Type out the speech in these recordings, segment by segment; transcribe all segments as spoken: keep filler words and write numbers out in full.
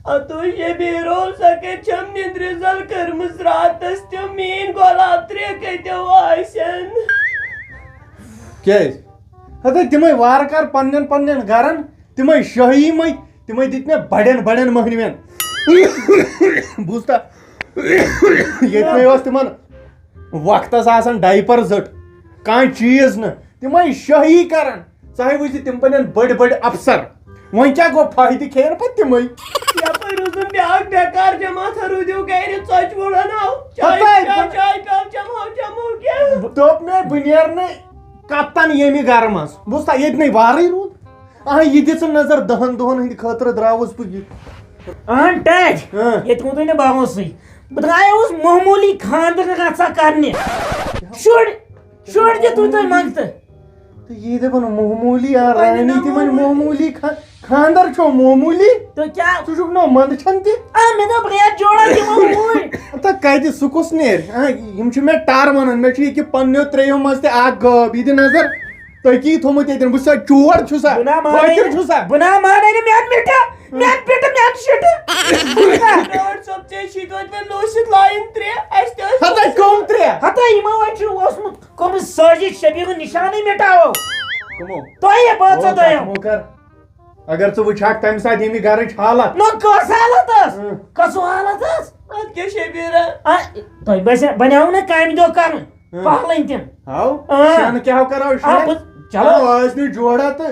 ہتو شبیٖرو، سۄ کتہِ چھم نِندرِ زل کٔرمٕژ راتس تہِ؟ میٲنۍ گۄلاب ترٛےٚ کتیو آسن؟ کیٛازِ؟ ہتا تِمے وارٕ کار پننٮ۪ن پننٮ۪ن گرن، تِمے شٲہی مٔتۍ، تِمے دِتۍ مےٚ بڑٮ۪ن بڑٮ۪ن مٔہنوٮ۪ن۔ بوٗزتھا؟ ییٚتہِ مےٚ اوس تِمن وقتس آسان ڈایپر زٔٹ، کانٛہہ چیٖز نہٕ، تِمے شٲہی کران۔ ژٕ ہے وٕچھ زِ تِم بنن بٔڑۍ بٔڑۍ افسر۔ وۄنۍ کیٛاہ گوٚو، فٲیدٕ کھیٚیَن پتہٕ تِمے۔ یپٲرۍ روٗزُن بیٛاکھ بیکار جماعتھا، روٗدِو گرِ، ژۄچہِ وُڑن ہاو۔ چاے ہتاے چاے، بہٕ چاے پیٛالہٕ چمہو، چمہو کیٛاہ؟ دوٚپ مےٚ، بہٕ نیرٕ نہٕ کپتن ییٚمہِ گرٕ منٛز۔ بوٗزتھا، ییٚتہِ نَے وارٕے روٗد۔ آ، یہِ دِ ژٕ نظر، دَہن دۄہن ہٕنٛدِ خٲطرٕ درٛاوُس بہٕ یہِ۔ اہن ٹیچ، ہاں۔ ییٚتہِ ووٚن تۄہہِ مےٚ باوسٕے۔ بہٕ درٛایوس معموٗلی خانٛدر رژھا کرنہِ۔ شُرۍ، شُرۍ دِتوٕ تۄہہِ منٛگتہٕ۔ تہٕ یی دَپان معموٗلی، آ، وۄنۍ رانی نہ تہِ وۄنۍ معموٗلی۔ معموٗلی خا-، خانٛدر چھو معموٗلی؟ تہٕ کیٛاہ؟ ژٕ چھُکھ نہٕ منٛدچھان تہِ؟ آ، مےٚ دوٚپ ریٹ جوڑا دِمو وُنۍ۔ تہٕ کَتہِ، سُہ کُس نیرِ؟ آ، یِم چھِ مےٚ ٹر وَنان، مےٚ چھُ یہِ کہِ پنٛنیو ترٛیٚیو منٛز تہِ اَکھ گٲب، یہِ دِ نظر۔ تُہۍ کی تھوٚمُت ییٚتٮ۪ن؟ بہٕ چھُسا چور چھُسا؟ بہٕ نا مانَے فٲطر نہٕ، چھُسا؟ بہٕ نا مانَے نہٕ، مےٚ اَتھ مِٹھِ، مےٚ اَتھ مِٹھِ، مےٚ اَتھ شِٹھِ۔ ڈاکٹر صٲب، ژےٚ چھی توتہِ وۄنۍ لوٗسِتھ لاین ترٛےٚ، اَسہِ تہِ ٲسۍ ہَتَے کٲم ترٛےٚ۔ ہَتَے یِمو وۄنۍ چھُ اوسمُت کوٚرمُت سٲزِش شبیٖرُن نِشانٕے مِٹاوو۔ کٕمو؟ تۄہہِ ہے بٲژو او، تۄہہِ۔ کَتھ مو کَر؟ اگر ژٕ وٕچھکھ تَمہِ ساتہٕ ییٚمہِ گَرٕچ حالت۔ نہ، کۄس حالت ٲس؟ اۭں۔ کۄسُو حالت ٲس؟ اَدٕ کیٛاہ شبیٖرا؟ آ، تۄہہِ باسہِ، بَنیٛاو نہ کامہِ دۄہ کَرُن؟ ہاں۔ پہلن تِم۔ ہاو؟ ہاں۔ شیٚن کیٛاہ کَرو؟ ہاں، شیٚن؟ بہٕ، چلو۔ ہاو، ٲسۍ نہٕ جوڑا تہٕ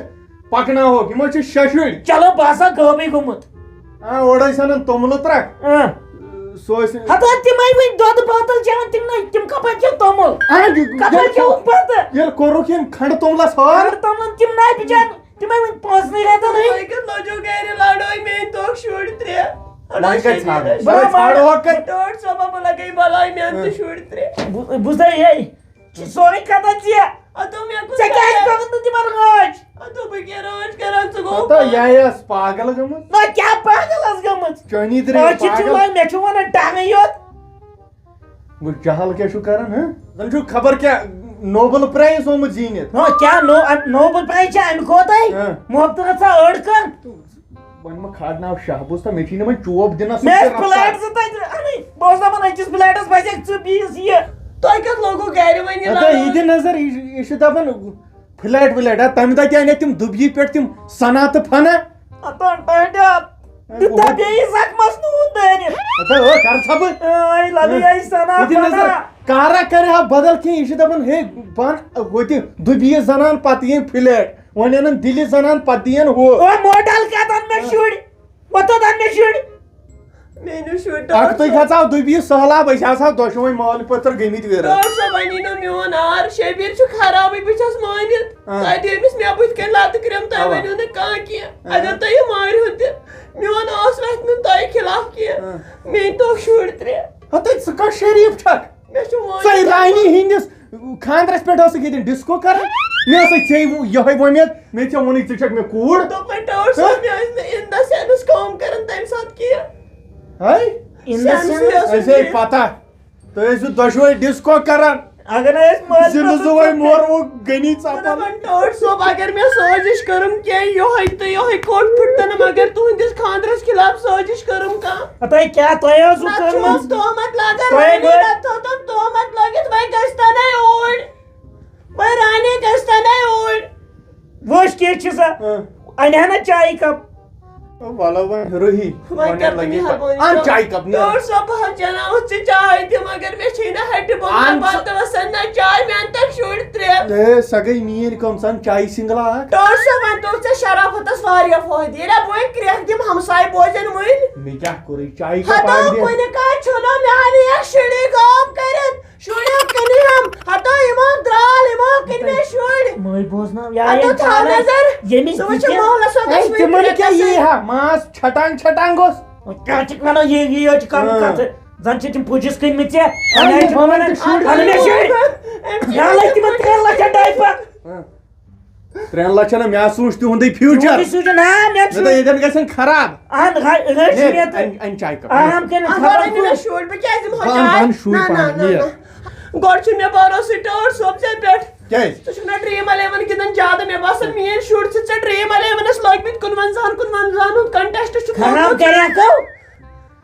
پَکناوہوکھ۔ یِمو چھِ شےٚ شُرۍ۔ چلو، بہٕ ہسا گٲبٕے گوٚمُت۔ آ، اورٕ ٲسۍ اَنان توٚملہٕ ترٛکھ۔ ہاں۔ سُہ ٲسۍ ہتا تِمے وٕنۍ دۄدٕ بٲتل چٮ۪وان، تِم نہ، تِم کَپٲرۍ کھیوٚو توٚمُل؟ آ، یہِ، کَپٲرۍ یہِ، کھیوٚوُکھ بَتہٕ؟ ییٚلہِ کوٚرُکھ یِم کھنٛڈٕ توٚملَس ہار۔ کھنٛڈٕ توٚملَن تِم نہ بِچارِ۔ تِمے وۄنۍ پانٛژنٕے رٮ۪تن ہٕنٛدۍ۔ تۄہہِ کتھ لوٚجوٕ گرِ لڑٲے؟ میٲنۍ توکھ شُرۍ ترٛےٚ۔ وۄنۍ کتہِ ژھانڈو؟ بہٕ وۄنۍ ژھانڈو کتہِ؟ ٹٲٹھ صٲبہ، بہٕ لگے بلاے، میٲنۍ تہِ شُرۍ ترٛےٚ۔ بُ-، بُزے ہے، یہِ چھِ سورُے کتھ ژےٚ۔ ادٕ مےٚ کُس ژےٚ کیٛازِ کَران؟ کوٚرُتھ نہٕ تِمن رٲچھ؟ ادٕ بہٕ کیٛاہ رٲچھ کران، ژٕ گوٚو ہتا پاگل۔ یہِ آیہِ ٲس پاگل گٔمٕژ۔ نہ کیٛاہ پاگل ٲس گٔمٕژ؟ چٲنی درے أچھ چھِ پاگل۔ وۄنۍ، مےٚ چھُ وَنان ٹنٛگٕے یوت۔ وۄنۍ جہل کیٛاہ چھُ کران، ہہ؟ زن چھُ خبر کیٛاہ نوبل پرایز آمُت زیٖنِتھ۔ ہاں، کیٛاہ نو-، ام-، نوبل پرایز چھا اَمہِ کھۄتَے؟ ہاں۔ محبت رژھا أڑ کن۔ وۄنۍ مہ کھاڑناو شاہ، بوٗز تہ، مےٚ چھی نہٕ وۄنۍ چوب دِنس مےٚ ٲسۍ سۭتۍ رفتار۔ فلیٹ زٕ تَتہِ اَنٕنۍ۔ بہٕ اوسُس دَپان أکِس فلیٹَس بَسہِ اَکھ ژٕ بیٚیِس یہِ۔ تۄہہِ کَتھ لوٚگوُ گرِ وۄنۍ یہِ ہتا، لڑٲے؟ یہِ دِ نظر، یہِ، یہِ چھُ دَپان، فلیٹ ولیٹ، ہا، تَمہِ دۄہ تہِ اَنے تِم دُبیہِ پٮ۪ٹھ تِم سنا تہٕ فنا۔ ہتو ٹاٹیا، اے، دِتہ بہت بیٚیہِ زخمس نوٗن دٲرِتھ۔ ہتا، ٲ، کر ژھۄپہٕ۔ اے، لَلٕے، اے، سنا یہِ دِ نظر، فنا۔ کارا کرِ ہا بدل کینٛہہ، یہِ چھُ دَپان، ہے، بہٕ اَنہٕ ہوٚتہِ دُبیہِ زنان، پتہٕ یِیِن فلیٹ۔ وۄنۍ اَنَن دِلہِ زنان، پتہٕ دِیَن ہُہ۔ او، موڈل کیٛاہ دَن مےٚ شُرۍ؟ وۄنۍ تہٕ دَن مےٚ شُرۍ۔ میٛٲنِس شُرۍ اکھ تُہۍ کھژاو دُبیہِ سہلاب، أسۍ آسہو دۄشوے مٲلۍ پٔتٕر گٔمٕتۍ وِرٕ۔ ڈاکٹر صٲب، وَنی نہٕ میون آر، شبیٖر چھُ خرابٕے، بہٕ چھَس مٲنِتھ۔ آ۔ تۄہہِ دِیِو أمِس مےٚ بٕتھِ کَنۍ لَتہٕ کرٛٮ۪م، تۄہہِ اَوا۔ ؤنِو نہٕ کانٛہہ کینٛہہ۔ آ۔ اگر تُہۍ یہِ مٲرِو تہِ، میون اوس وَتھِ نہٕ تۄہہِ خلاف کینٛہہ۔ آ۔ میٛٲنۍ تۄہہِ شُرۍ ترٛےٚ۔ ہَتہٕ ژٕ کَس شریٖف چھَکھ؟ مےٚ چھُ وۄنۍ ژے رانی ہٕنٛدِس خانٛدرس پٮ۪ٹھ ٲسٕکھ ییٚتٮ۪ن ڈسکو کران؟ مےٚ ٲسٕے ژے وُ-، یِہوٚے وۄمید، مےٚ ژےٚ ووٚنُے ژٕ چھَکھ مےٚ کوٗر۔ دوٚپمَے ٹٲٹھ صٲب، ہہ؟ مےٚ ٲسۍ نہٕ in the sense کٲم کران تَمہِ ساتہٕ کینٛہہ۔ ہاے؟ In the sense sense۔ مےٚ ٲس نہٕ اَسے کینٛہہ۔ پتہ، تُہۍ ٲسِو دۄشوے ڈسکو کران۔ اگر نہٕ أسۍ مٲلۍ زِنٛدٕ پٲٹھۍ زُوَے مور وُ گٔنی ژَپان۔ دَپان ٹٲٹھ صٲب، اگر مےٚ سٲزِش کٔرٕم کینٛہہ، یِہوٚے تہٕ یِہوٚے کوٚٹ پھٕٹتَنَم، اگر تُہٕنٛدِس خانٛدرَس خلاف سٲزِش کٔرٕم کانٛہہ۔ ہَتَے کیٛاہ تۄہہِ ٲسوٕ نَتہٕ چھُ کٔرمٕژ؟ تُہُمت لاگان تۄہے رانی، گوٚو۔ نَتہٕ تھوٚوتَم تُہُمت لٲگِتھ، وۄنۍ گٔژھۍ تَنے اوٗرۍ۔ وۄنۍ رانی گٔژھۍ تَنے اوٗرۍ۔ وٕچھ کیٛاہ چھِ سا؟ ہاں۔ اَنہِ ہا نہ چایہِ کپ۔ وَلہٕ وۄنۍ رُہی۔ وۄنۍ وۄنۍ کر گۄڈٕنٮ۪تھ لَگہِ مہربٲنی۔ اَن چایہِ کپ، نیر۔ ڈاکٹر صٲب، بہٕ حظ چٮ۪ناوَتھ ژےٚ چاے تہِ، مگر مےٚ چھے نہ ہَٹہِ بۄن اَن نہ ژٕ۔ بَتہٕ وَسان نہ چاے، مےٚ اَن تَکھ شُرۍ ترٛےٚ۔ اے، سۄ گٔے میٛٲنۍ کٲم، ژٕ اَن چایہِ single اَکھ۔ ڈاکٹر صٲب، وۄنۍ توٚر ژےٚ شرافتس واریاہ فٲیدٕ۔ ییٚلہِ بہٕ وۄنۍ کرٛٮ۪کھ دِمہٕ ہمسایہِ بوزن وٕنۍ۔ مےٚ کیٛاہ کوٚرُے؟ چایہِ کپ ہتو اَکھ دِ۔ کُنہِ کتھِ چھُنہٕ مےٚ ہا نہٕ یتھ شُرۍ غٲب کٔرِتھ۔ شُرٮ۪و کٕنہِ ہم۔ ہتو یِمو درٛال، یِمو کٕنۍ مےٚ شُرۍ۔ مٲے بوزناو، یا ہتو ییٚمۍ تھاو پانَے نظر۔ ییٚمِس ژٕ وٕچھ دِژ مےٚ۔ محلس منٛز ہے، ٲسۍ تِمن مٕتۍ کیٛاہ یی گژھان۔ ہا؟ ماس چھٹان چھٹان گوٚژھ۔ وۄنۍ کیٛاہ چھِکھ ونان؟ یہِ، یہِ یوت چھِ کران ہاں۔ کتھٕ۔ زن چھِ تِم پُجِس کٕنۍ مٕتۍ ژےٚ۔ ہاں، وۄنۍ یہِ چھِ وَنان وَنان تہِ شُرۍ۔ اَنہٕ مےٚ شُرۍ۔ أمِس مےٚ لٔگۍ تِمن ترٛٮ۪ن لچھن ڈایپر۔ ہاں۔ ترٛٮ۪ن لچھن ہا، مےٚ ہا سوٗنچ تِہُنٛدُے future۔ تِہُنٛدُے سوٗنچ، نہ، مےٚ مےٚ دوٚپ، چھُ ییٚتٮ۪ن گژھن خراب۔ اہن، ہا، أسۍ چھِ نیر، مےٚ تہٕ اَنہِ، اَنہِ چایہِ کپ۔ آرام کٔرِتھ اَتھ خبر وَنان کوٗت۔ مےٚ شُرۍ، بہٕ کیٛازِ دِمہٕ ہا بہٕ اَنہٕ، چاے؟ بہٕ اَنہٕ شُرۍ نہ، نہ، پانہٕ، نہ، نیر۔ نہ۔ گۄڈٕ چھُ مےٚ بھروسہٕ ٹٲٹھ صٲب ژےٚ پٮ۪ٹھ۔ کیٛازِ؟ ژٕ چھُکھ نا ڈرٛیٖم الیوَن گِنٛدان زیادٕ؟ مےٚ باسان میٛٲنۍ شُرۍ چھِ ژےٚ ڈرٛیٖم الیوَنَس لٲگمٕتۍ، کُنوَنزاہَن، کُنوَنزاہَن ہُنٛد کۄنٹیسٹ چھُکھ خراب لوٚگمُت۔ کریکو۔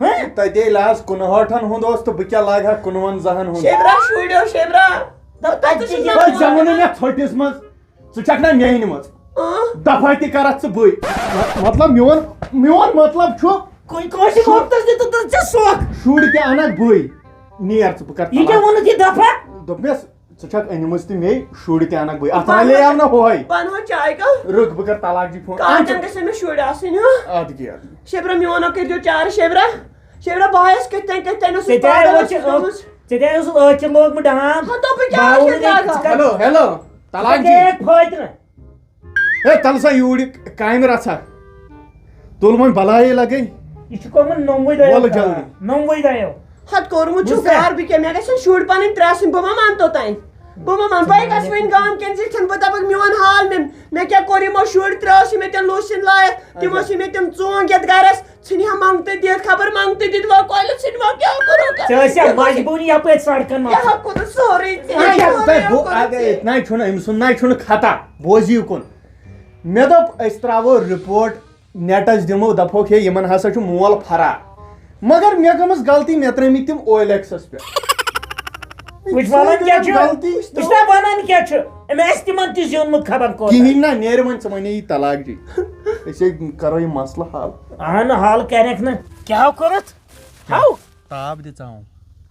ہہ؟ تَتے لاز کُنہٲٹھَن ہُنٛد اوس تہٕ بہٕ کیٛاہ لاگہٕ ہا کُنوَنزاہَن ہُنٛد؟ شیبرا شُرۍ، شیبرا۔ تَتہِ تہِ چھُ بہٕ زَنان۔ زَنان نہٕ مےٚ ژھوٚٹِس منٛز۔ ژٕ چھَکھ نا میٛانہِ منٛز؟ اۭں۔ دفعہ تہِ کَرَتھ ژٕ بٕے۔ مطلب میون، میون مطلب چھُ کُنہِ کٲنٛسہِ وقتس دِتُکھ تہٕ ژےٚ سۄکھ۔ شُرۍ تہِ اَنَکھ بٕے۔ نیر ژٕ، بہٕ کَرٕ یہِ کیٛاہ طلاق۔ ووٚنُتھ یہِ دفعہ؟ دوٚپمَس، ژٕ چھَکھ أنمٕژ تہِ مے، شُرۍ تہِ اَنَکھ بٕے۔ اَتھ پَنُن رَلے آو نہ ہُہے۔ پَنُن چاے کَپ۔ رُک، بہٕ کَرٕ طلاق جی فون۔ کانٛہہ اَدٕ تہِ گژھِ مےٚ شُرۍ آسٕنۍ، ہہ؟ اَدٕ کیٛاہ، اَدٕ کیٛاہ۔ شیبرا، میون اکھ کٔرۍزیو چارٕ، شیبرا۔ شیبرا، بہٕ آیَس کِتھ تانۍ، کِتھ تانۍ اوسُس ژےٚ تہِ آیہِ پاگل ٲچھ-، ٲسٕس گوٚمُت۔ ژےٚ تہِ آیہِ اوسُس ٲچھَن لوگمُت ڈام۔ ہَتو بہٕ کیٛاہ باوُل چھَس گٔے ژٕ لاگان؟ کَر۔ ہیلو، ہیلو، طلاق ژےٚ جی۔ گٔیَکھ فٲیدٕ نہ۔ ہے، تَلہٕ سا یوٗرۍ یہِ کامہِ رَژھا۔ تُل وۄنۍ بَلایے لَگے۔ یہِ چھُ کوٚرمُت نوٚموُے دۄیو وَلہٕ خراب۔ جلدی۔ نوٚموُے دۄیو۔ ہَتہٕ کوٚرمُت چھُ وٕچھ سا۔ خراب، بہٕ کیٛاہ، مےٚ گژھن شُرۍ پَنٕنۍ ترٛےٚ آسٕنۍ، بہٕ ما مانتو تانۍ؟ بہٕ ما مانہٕ؟ بہٕ گژھٕ وۄنۍ گامہٕ کٮ۪ن زِٹھٮ۪ن، بہٕ دَپَکھ، میون حال نِن، مےٚ کیٛاہ کوٚر یِمو شُرۍ ترٛٲو سُہ مےٚ تِم لوٗسِن لایَکھ، تِمو اچھا۔ سُہ مےٚ تِم ژوٗنٛگۍ یَتھ گَرَس۔ ژھٕنہِ ہا منٛگتہٕ دِتھ، خبر منٛگتہٕ دِتھ وا کۄلہِ، ژھٕنہِ وا کیٛاہ کوٚرُکھ؟ ژےٚ ٲسیا مجبوٗری یَپٲرۍ سڑکن منٛز؟ یہِ ہا کوٚرُتھ سورُے ژےٚ، نہ، یہِ سورُے تۄہہِ بو-، کوٚرُتھ اَدٕ ژےٚ۔ نہ، یہِ چھُنہٕ أمۍ سُنٛد، نہ، یہِ چھُنہٕ خطا۔ بوزِو کُن۔ مےٚ دوٚپ، أسۍ ترٛاوو رِپورٹ، نیٹَس دِمو، دَپہوکھ، ہے، یِمَن ہسا چھُ مول فرار۔ مگر مےٚ گٔمٕژ غلطی، مےٚ ترٛٲومٕتۍ تِم او ایل ایکسَس پٮ۪ٹھ۔ وٕچھ وَنان کیٛاہ چھُ؟ غلطی۔ وٕچھ نا وَنان کیٛاہ چھُ؟ أمۍ آسہِ تِمن تہِ زیوٗنمُت خبر کوٗتاہ۔ کِہیٖنۍ نہ، نیرِ وۄنۍ ژٕ وَنے یہِ طلاق جی۔ أسے کَرو یہِ مسلہٕ حل۔ اہن حل کَرٮ۪کھ نہٕ۔ کیٛاہ ہو کوٚرُتھ؟ ہاو۔ تاپھ دِژاوُم۔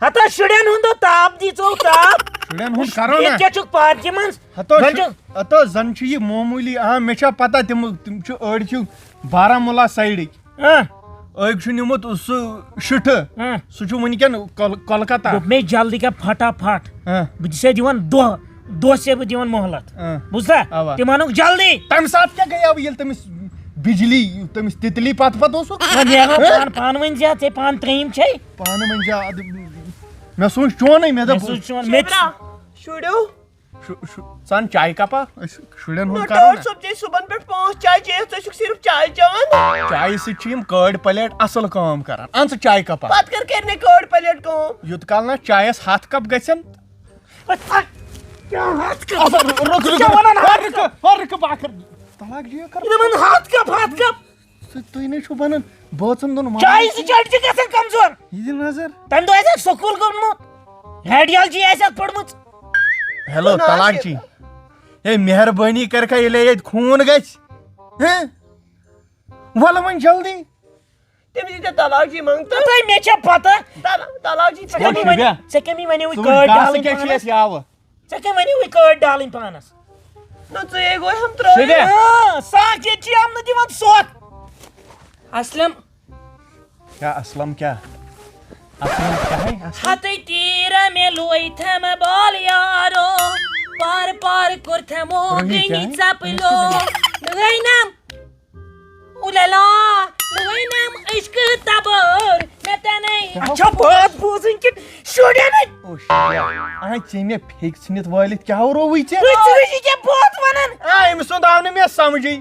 ہتا شُرٮ۪ن ہُنٛد تاپھ دِژو تاپھ۔ شُرٮ۪ن ہُنٛد کَرو ییٚتہِ نا۔ کیٛاہ چھُکھ پارکہِ منٛز؟ ہتو زَن چھُ، چھُ ہتو زَن چھُ یہِ معموٗلی، آ، مےٚ چھا پتہ تِم، تِم چھِ، أڑۍ چھِ بارہمولہ سایڈٕکۍ۔ ہاں۔ أکۍ چھُ نیوٗمُت سُہ شِٹھٕ۔ ہاں۔ سُہ چھُ وٕنکٮ۪ن کۄل-، کولکتہ۔ دوٚپ مےٚ جلدی کر فٹافٹ۔ ہاں۔ بہٕ چھُسے دِوان دۄہ، دۄہ چھُسے بہٕ دِوان مۄہلت۔ ہاں۔ بوٗزتھا؟ اوا۔ تِم اَنُکھ جلدی۔ تَمہِ ساتہٕ کیٛاہ گٔیاو ییٚلہِ تٔمِس بِجلی، تٔمِس تِتلی پتہٕ پتہٕ اوسُکھ؟ وۄنۍ نیرو ہاں؟ پانہٕ، پانہٕ ؤنۍ زِ ژےٚ پانہٕ ترٛیٚیِم چھے۔ پانہٕ ؤنۍ زِ اَدٕ مےٚ سوٗنٛچ چونٕے، مےٚ مےٚ دوٚپ سوٗنٛچ چون، مےٚ تہِ شُرا، شُرِو۔ شُ-، شُ-، ژَن چایہِ کَپا، أسۍ شُرٮ۪ن ہُنٛد نہ، کَرو ٹٲٹھ نا۔ صٲب، ژےٚ صُبحن پٮ۪ٹھ پانٛژھ چاے چیٚیَتھ، ژٕ چھُکھ صرف چاے چٮ۪وان۔ چایہِ سۭتۍ چھِ یِم کٲڑۍ پلیٹ اَصٕل کٲم کران۔ اَن ژٕ چایہِ کَپا۔ پتہٕ کر کَرِ مےٚ کٲڑۍ پلیٹ کٲم؟ یوٗت کال نہ چایَس ہَتھ کپ گژھن۔ کیٛاہ ہَتھ کپ؟ اَصٕل، رُک، رُک، کیٛاہ وَنان ہَتھ رُک، کپ؟ رُک، رُک، بہٕ کَرٕ۔ طلاق جِیو کَر۔ یہِ دَپان ہَتھ کپ، ہَتھ کپ۔ ژٕ، تُہۍ نَے چھُو بَنان بٲژَن دۄن وَنان۔ چایہِ سۭتۍ چھِ أڈجہِ گژھان کمزور۔ یہِ دِ نظر۔ تَمہِ دۄہ آسہِ اَسہِ سکوٗل گوٚمُت، ریڈیالجی آسہِ اَتھ پٔرمٕژ۔ ہیلو، تہٕ نہ طلاق آسہِ۔ جی۔ ہے، مہربٲنی کٔرِکھا، ییٚلے ییٚتہِ خوٗن گژھِ۔ ہہ؟ وَلہٕ وۄنۍ جلدی۔ تٔمِس ییٖتیٛاہ طلاق جی منٛگتہٕ۔ تۄہہِ مےٚ چھےٚ پَتہ۔ طلا-، طلاق جی ژےٚ کَمہِ ژٕ وَنیو، وٕچھ۔ ژےٚ کَمہِ وَنیو یہِ ژٕ وٕچھ کٲڑۍ گاسہٕ ڈالٕنۍ کیٛاہ چھِ پانَس؟ اَسہِ یاوٕ؟ ژےٚ کَمہِ وَنیو یہِ کٲڑۍ ڈالٕنۍ پانَس؟ نہ، ژٕ ہے گوے ہم ترٛٲیِتھ۔ شُبہِ۔ اۭں، ساکھ ییٚتہِ چھِ یَم نہٕ دِوان سۄکھ۔ اَسلم۔ کیٛاہ اَسلم کیٛاہ؟ اَسلم کیٛاہ ہے؟ اَسلم؟ ہتٕے تیٖرا مےٚ لوے تھم بال یارو، پار پار کوٚر تھمو روحی گٔنی کیٛاہ ہے؟ ژپلو۔ لٲنم اولالا، لٲنم عشق تبر مےٚ تنے۔ اچھا، بٲتھ بوزٕنۍ کِنہٕ شُرٮ۪ن؟ او شُریا، آ، ژےٚ مےٚ پھیٚکۍ ژھٕنِتھ وٲلِتھ کیٛاہ رووُے ژےٚ؟ تُہۍ چھِو یہِ کیٛاہ بٲتھ وَنان؟ آ، أمۍ سُنٛد آو نہٕ مےٚ سمجھٕے۔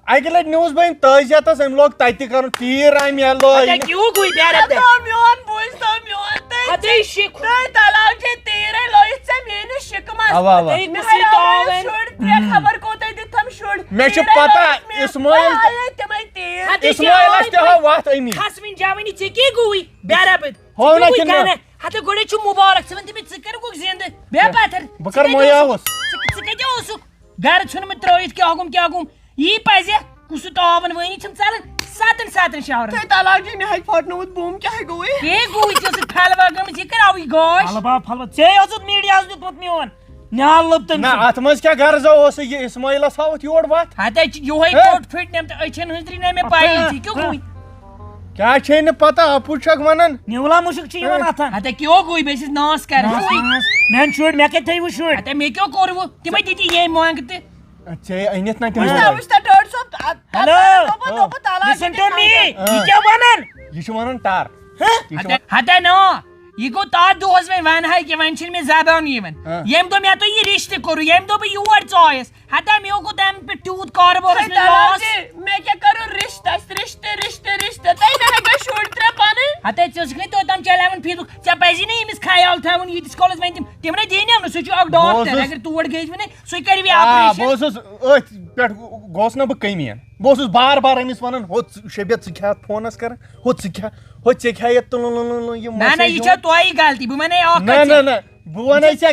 اَکہِ لَٹہِ نیوٗس بہٕ أمۍ تٲزیتَس، أمۍ لوگ تَتہِ تہِ کَرُن تیٖر رامہِ یا لٲج اَتہِ نہٕ۔ کیٛاہ گوٚو بیٛارِ تہِ؟ میون بوٗزۍ تو میون تہٕ اَدٕ یہِ شِکھ۔ تہٕ طلاق چھے تیٖرے لٲیِتھ ژےٚ میٲنِس شِکہٕ منٛز۔ اَوا، اَوا۔ تٔتۍ مےٚ کُسٕے ہاے تاوَن؟ شُرۍ ترٛےٚ خبر کوٗتاہ دِتھ تھَم شُرۍ۔ مےٚ چھِ تیٖرے پَتہ، لٲیِتھ مےٚ۔ اِسمٲعیل مےٚ ہایے تِمَے تیٖر۔ اَدٕ یہِ کیٛاہ اِسمٲعیلَس آوٕے تہِ ہاو وَتھ أمی۔ خَسوٕنۍ جاوٕنی، ژےٚ کیٛاہ گوٚوُے؟ بیٛارِ اَبٕد۔ ہو ژٕ نہ کیٛاہ گوٚوُے کِنہٕ نہ؟ کَنہِ؟ ہَتہٕ گۄڈَے چھُ مُبارک، ژٕ وَن تٔمِس ژٕ کَرٕ گوٚو زِندٕ۔ بیٚہہ پَتھَر۔ بہٕ کَرٕ ژٕ کَتہِ مویاوُس۔ اوسُکھ؟ ژٕ، ژٕ کَتہِ اوسُکھ؟ گرٕ ژھُنمُت ترٲوِتھ کیٛاہ گوٚم، کیٛاہ گوٚم؟ یی پَزِ، کُس سُہ تاوَن وٲنی چھِم ژَلان سَتَن سَتَن شہرَن۔ تھے طلاق جی، مےٚ ہَے پھٹنووُت بُم، کیٛاہ گوٚوُے؟ ہے گوٚوُے ژےٚ سۭتۍ پھَلوا گٔمٕژ، یہِ کَرِ آوٕے گاش۔ پھَلوا، پھَلوا، ژےٚ اوسُتھ میٖڈیاہَس دیُتمُت میون۔ نال لوٚب تٔمۍ نہ، سُنٛد۔ اَتھ منٛز کیٛاہ غرضا اوس یہِ اِسمٲعیلَس ہاوُتھ یور وَتھ؟ ہَتَے چھِ یِہوٚے ہے؟ کوٚٹ پھٕٹنَم تہٕ أچھَن ہٕنٛز ترٛیٚیہِ نہ مےٚ پَیی، ژےٚ کیٛاہ گوٚوُے؟ کیٛاہ چھے نہٕ پَتہ، اَپُز چھَکھ وَنان؟ نیوٗلا مُشُک چھِ یِوان ہے۔ اَتھَن۔ ہَتَے کیٛاہ گوٚوُے، بہٕ ٲسِس ناس کَران۔ ناس، ناس۔ میٛانہِ شُرۍ، مےٚ کَتہِ تھٲیوُ شُرۍ؟ ہَتَے مےٚ کیٛاہ کوٚروُ؟ تِمَے دِتی ییٚمۍ مۄنٛگ تہِ۔ ژےٚ أنِتھ نہ تِم وٕچھتا، لٲگۍ۔ وٕچھتا، ٹٲٹھۍ صٲب، اَ-، ہلو۔ دوٚپُن، دوٚپُن، طلاق listen چھِ to me۔ تِم یہِ کیٛاہ وَنان؟ یہِ چھُ وَنان ٹَر۔ ہہ؟ یہِ چھُ وَنان ہَتَے نہ، یہِ گوٚو تَتھ دۄہَس وۄنۍ وَنہٕ ہا کہِ وۄنۍ چھِنہٕ مےٚ زبان یِوان۔ ہہ۔ ییٚمہِ دۄہ مےٚ تۄہہِ یہِ رِشتہٕ کوٚروُ، ییٚمہِ دۄہ بہٕ یور ژایَس، ہَتَے مےٚ گوٚو تَمہِ پٮ۪ٹھ تیوٗت کارٕ بارَس ہے منٛز طلاق loss۔ جی، مےٚ کیٛاہ کَرُن رِشتَس، رِشتہٕ، رِشتہٕ، رِشتہٕ، تۄہہِ مےٚ ہَے گٔے شُرۍ ترٛےٚ پَنٕنۍ۔ ہَتَے ژٕ ٲسٕکھ نَے توتام تیٚلہِ ہاوُن فیٖسُک۔ ژےٚ پَزی نہٕ أمِس خیال تھاوُن، ییٖتِس کالَس وۄنۍ تِم، تِم نَے دِیہِ نہٕ یِمَن، سُہ چھُ اَکھ بہٕ ڈاکٹر، اوسُس اگر تور گٔیَس وۄنۍ، سُے کَرِ مےٚ آ، بہٕ آپریشن۔ اوسُس أتھۍ پٮ۪ٹھ، گوس نہ بہٕ کٔمی۔ بہٕ اوسُس بار بار أمِس وَنان، "ہُہ ژٕ-، شبیہ، ژٕ کیٛاہ اَتھ فونَس کَران؟ ہُہ ژٕ کیٛاہ، ہُہ ژےٚ کیٛاہ یہِ تُلُن، لُن، لُن، لُن، یہِ نہ، نہ، مَسیج یہِ یِوان؟" چھےٚ تۄہی غلطی، بہٕ وَنے اَکھ نہ، کَتھ نہ، ژےٚ۔ نہ، بہٕ وَنے ژےٚ،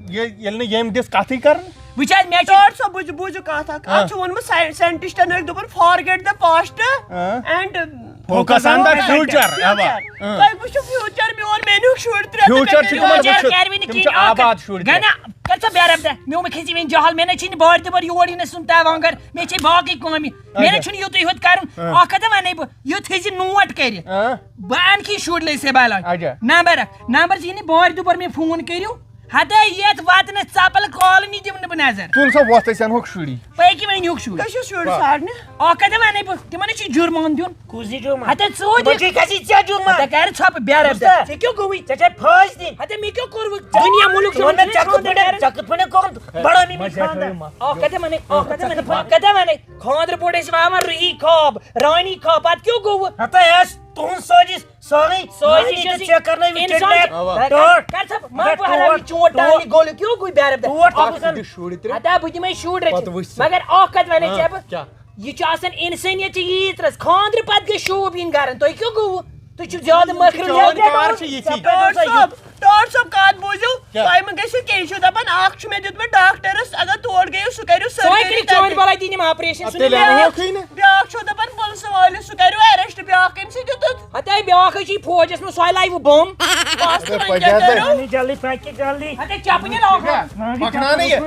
یہِ-، ییٚلہِ نہٕ ییٚمۍ دِژ کَتھٕے کَرنہٕ۔ وٕچھ حظ، مےٚ چھُ ڈاکٹر صٲب، بوٗزِو، بوٗزِو کَتھ اَکھ۔ آ۔ اَتھ چھُ ووٚنمُت ساین-، ساینٹِسٹَن أکۍ دوٚپُن، "Forget the past آ۔ and focus on the future۔" اَوا۔ آ۔ تۄہہِ وٕچھِو فیوٗچر میون، مےٚ نیوٗکھ شُرۍ ترٛےٚ تہٕ فیوٗچر مےٚ چھُ پیوٚو تِمن فیوٗچر وٕچھُن۔ کَرِ وۄنۍ نہٕ تِم چھِ کِہیٖنۍ۔ آباد شُرۍ گژھِ تہِ۔ ژٕ بیٚہہ رَبہِ دَ، مےٚ مہ کھٔژِ وۄنۍ جہل، مےٚ نہ چھِنہٕ بارِ تہِ بار یور یِنَس سُم تہِ وانٛگَر، مےٚ چھے باقٕے کامہِ۔ مےٚ نہ اچھا۔ چھُنہٕ یُتُے ہوت کَرُن۔ آ۔ اَکھ کَتھ وَنے بہٕ، یُتھ تھٲیزِ نوٹ کٔرِتھ۔ آ۔ بہٕ اَنہٕ کھے شُرۍ لٔسۍ ہے بَلاے۔ اچھا۔ نمبر اَکھ، نمبر زٕ یہِ نہٕ بارِ تہِ بار مےٚ فون کٔرِو۔ ہتے یتھ وطنس ژپل کالنی دِمہٕ نہٕ بہٕ نظر۔ تُل سا وۄتھ، أسۍ انہوکھ شُرۍ۔ پٔکِو أنِوکھ شُرۍ۔ کٔژ چھِ شُرۍ آ۔ سارنہِ؟ اکھ کتہِ ونے بہٕ؟ تِمن ہے چھُ جُرمان دیُن۔ کُس یہِ جُرمان؟ ہتے ژٕ تِمن دِ۔ چھُے کھسی ژےٚ جُرمان۔ ہتے کر ژھۄپہٕ، بیرا اُستاد۔ ژےٚ کیٛاہ گوٚوُے؟ ژےٚ چھے پھٲسۍ دِنۍ۔ ہتے مےٚ کیٛاہ کوٚرُتھ؟ دُنیا مُلُک ژٕ وَن مےٚ ژےٚ کِتھ پٲٹھۍ، ژےٚ کِتھ پٲٹھۍ کوٚرُتھ؟ بڑٲومٕتۍ مےٚ خانٛدر۔ اکھ کتہِ ونے، اکھ کتہِ ونے، بہٕ کتہِ ونے؟ خانٛدرٕ برونٛٹھ ٲسۍ وَوان رُہی خواب، رانی خواب، پتہٕ کیٛاہ گوٚوُ؟ ہتے ٲس تُہُنٛد سٲزِش۔ سٲرٕے سٲرٕے سٲرٕے چھِ تہِ ژےٚ کرنٲوِتھ اِنسان kidnap، چھِ ٹٲٹھ۔ کر ژٕ، ما اگر بہٕ ہراوٕ یہِ ٹوٹھ، چونٛٹھ ٹوٹھ، ٹانہِ گوٚل، کیٛاہ گوٚو بیرٕ بیرٕ؟ ٹوٹھ اکھ اکھ دِ شُرۍ ترٛےٚ۔ ہتا بہٕ دِمے شُرۍ پتہٕ رٔٹِتھ۔ وٕچھ ژٕ۔ مگر اکھ کتھ ونے ہاں، ژےٚ بہٕ، کیٛاہ؟ یہِ چھُ آسان اِنسٲنیت چھِ ییٖژ رٔژ، خانٛدرٕ پتہٕ گٔے شوٗب یِنۍ گرن، تۄہہِ کیٛاہ گوٚوٕ؟ تُہۍ چھِو زیادٕ مٔکرِ چون لوٚگمُت۔ کار چھُ یِتھی۔ ژےٚ پٮ۪ٹھ اوسا یہِ؟ ٹٲٹھ صٲب، کیٛاہ؟ ٹٲٹھ صٲب کتھ بوٗزِو، کیٛاہ؟ تۄہہِ مہٕ گٔژھِو کینٛہہ، یہِ چھُو دپان اکھ چھُ مےٚ دیُتمُت ڈاکٹرس، اگر تور گٔیِو سُہ کٔرِو سُہ ہے surgery کٔرِو چٲنۍ تتہِ۔ بلاے دِنۍ یِم آپریشن، اَدٕ سُہ تیٚلہِ نہٕ اَنہوکھٕے نہٕ۔ بیٛاکھ چھُو دَپان پُلسہٕ وٲلِس سُہ کَریو arrest، بیٛاکھ کٔمۍ سٕے دیُتُتھ؟ ہتے بیٛاکھ ہے چھِ یہِ فوجس منٛز، سۄے لایہِ وۄنۍ بۄم۔ بس اَدٕ وۄنۍ پَکھ کیٛاہ یَتھ کَرو؟ جلدی، پَکھ یہِ جلدی۔ ہتے چپہٕ نہِ لاگو۔ پَکناو نہٕ یہِ۔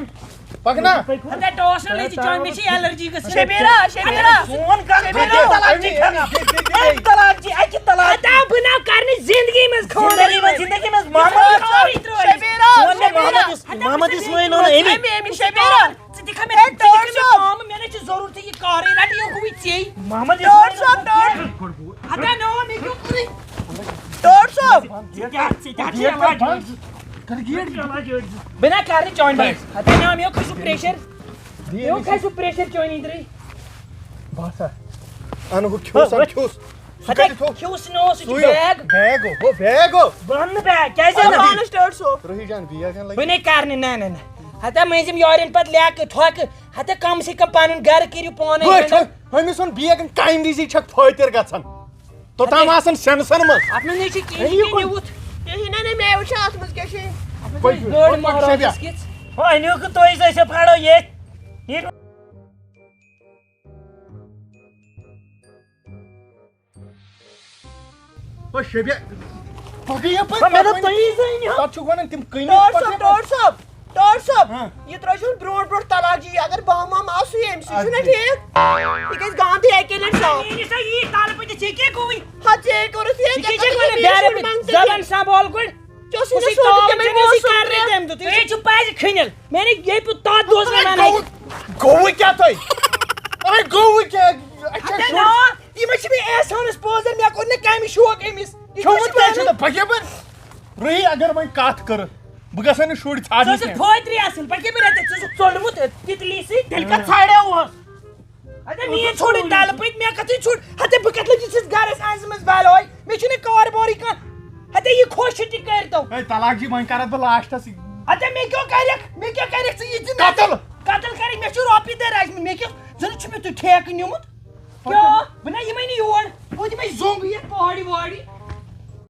پَکنا۔ ہتے ٹاس نہٕ لٔجہِ چٲنۍ، مےٚ چھِ allergy گٔژھمٕژ۔ شبیرا، شبیرا۔ فون کر، شبیرا۔ فون کر، طلاق جی، اَکہِ طلاق جی، اَکہِ طلاق۔ ہتے بہٕ نہ کرنہٕ زندگی منٛز خانٛدر۔ زندگی منٛز، زندگی منٛز محمد۔ شبیرا، فون مےٚ شبیرا۔ محمد اس-، ہتے محمد بہٕ اسماعیل وَنان أمی۔ أمی، أمی، شبیرا۔ ژٕ دِ کھا مےٚ، ہے، ژٕ دِ کھا مےٚ ٹٲٹھ صٲب۔ کٲم، مےٚ نَے چھُ ضروٗرتھٕے یہِ کارٕے، رَٹہٕ یہِ ہُوٕے ژے۔ محمد ٹٲٹھ صٲب، ٹٲٹھ۔ ہتا نو، مےٚ کیٛاہ کوٚرُے؟ ٹٲٹھ صٲب۔ ژٕ کیٛاہ، ژٕ کیٛاہ چھِ علاج؟ کر گیٹ بند۔ بہٕ نہ کرٕ نہٕ چٲنۍ بنٛد۔ ہتا نو، مےٚ کھسہِ pressure۔ مےٚ کھسہِ pressure چٲنی درٕے۔ باسا۔ اَنہٕ ہُہ کھیوٚو سا، ہہ، کھیوٚس۔ سُہ ہتا کَتہِ تھوٚو؟ کھیوٚس نہٕ، سُہ چھُ سُے bag۔ Bag گوٚو، ہُہ bag گوٚو۔ بہٕ اَنہٕ نہٕ bag، کیٛازِ اَنہٕ؟ اَنہٕ۔ روہی جان، بیگ ہن لگی۔ بہٕ نے کرنہٕ، نہ، نہ، نہ۔ ہتا مٔنٛزِم یورٮ۪ن پتہٕ لیکہٕ تھۄکہٕ۔ ہتا کم سے کم پنُن گرٕ کٔرِو پانے۔ ہُمِس ووٚن بیگ کامہِ وِزی چھکھ فٲطر گژھان۔ توٚتام ہتا آسان سینسن منٛز۔ اتھ منٛز نے چھِ کِہیٖنۍ اَمی تہِ کُن۔ نیوٗتھ۔ کِہیٖنۍ نہ، نہ، مےٚ وٕچھ اتھ منٛز کیٛاہ چھِ۔ اتھ منٛز پٔکِو، چھِ گٲڑۍ پٔکِو، مہرازس شبیہ۔ کِژھ۔ وۄنۍ نیوٗکھ تُہۍ زٕ ٲسِو پھاڑو ییٚتہِ۔ یہِ او شبیہ، پکھ یپٲرۍ، ہا، مےٚ دوٚپ پکھ وۄنۍ۔ تُہی زٲنۍ ہو۔ پتہٕ چھُکھ ونان تِم کٕنِتھ ٹٲٹھ صٲب، پکھ۔ ٹٲٹھ صٲب، ٹٲٹھ صٲب، ہاں۔ یہِ ترٲیزیون برونٛٹھ برونٛٹھ طلاق جی، اگر بہٕ ہم آسُے أمۍ سٕے، اَدٕ چھُنہ کیٛاہ؟ ٹھیٖک؟ یہِ گژھِ گانٛدھی اکے لٹہِ صاف۔ میٛٲنِس ہا یی تلہٕ پٔتِس، یہِ کیٛاہ گوٚوُے؟ ہا، ژےٚ کوٚرُتھ یہِ، یہِ ژےٚ کیٛاہ کٔرٕتھ چھِ یہِ وَنان؟ شُرۍ بیرٕ منٛگتہٕ زبان کینٛہہ؟ سنبھال گۄڈٕ۔ ژےٚ اوسُے نہٕ کُسٕے سورُے تام تِمَے چھُنہٕ موسُم أسۍ کرنٕے ترٛےٚ۔ تَمہِ دۄہ۔ تُہۍ ہے چھِو پَزِ کھٔنِل۔ میٛانہِ ییٚتہِ بہٕ تَتھ دۄہَس وَنان گوٚو، اَتہِ۔ گوٚوُے کیٛاہ تۄہہِ؟ اَے گوٚوُے کیٛاہ؟ اَتہِ چھا اَدٕ شُر؟ نا، یہِ ما چھِ مےٚ احسانَس پوزر، مےٚ کوٚر نہٕ کَمہِ شوق أمِس۔ یہِ کیٛاہ چھُ کھیوٚمُت کیٛاہ چھُ وَنان؟ تہٕ بہٕ کیٛاہ بَنہٕ؟ روہی، اگر وۄنۍ کَتھ کٔرٕکھ، بہٕ گژھٕ ہا نہٕ شُرۍ ژٕ ژھانٛڈنہِ ٲسٕکھ کینٛہہ۔ فٲطرِ اَصٕل، پَتہٕ کیٛاہ بَنہِ؟ ژٕ ٲسٕکھ ژوٚلمُت تِتلی سۭتۍ، تیٚلہِ کَتھ ژھانٛڈیوہَس؟ اَدٕ مےٚ ژھوٚرُے تَلہٕ پٔتۍ، مےٚ کَتھٕے ژھوٚر؟ ہَتہ بہٕ کَتھ لٔجِس یَتھ گَرَس اَنٛزٕ منٛز بَلٲے؟ مےٚ چھُنہٕ کاربارٕے کانٛہہ۔ ہَتہ یہِ خۄش چھُ تہِ کٔرۍتو۔ ہے، طلاق جی، وۄنۍ کَرَتھ بہٕ لاسٹَس۔ ہَتہ مےٚ کیٛاہ کَرٮ۪کھ؟ مےٚ کیٛاہ کَرٮ۪کھ ژٕ یہِ زِندٕ؟ قتل۔ قتل کَرٮ۪کھ، مےٚ چھُ رۄپیہِ دَہ رَچھمٕتۍ، مےٚ کیٛاہ، زَن چھُ مےٚ تُہۍ ٹھیکہٕ نیوٗمُت؟ کیٛاہ؟ بہٕ نہ یِمَے نہٕ یور، بہٕ دِمَے زوٚنٛگ یَتھ پہاڑِ وہاڑِ۔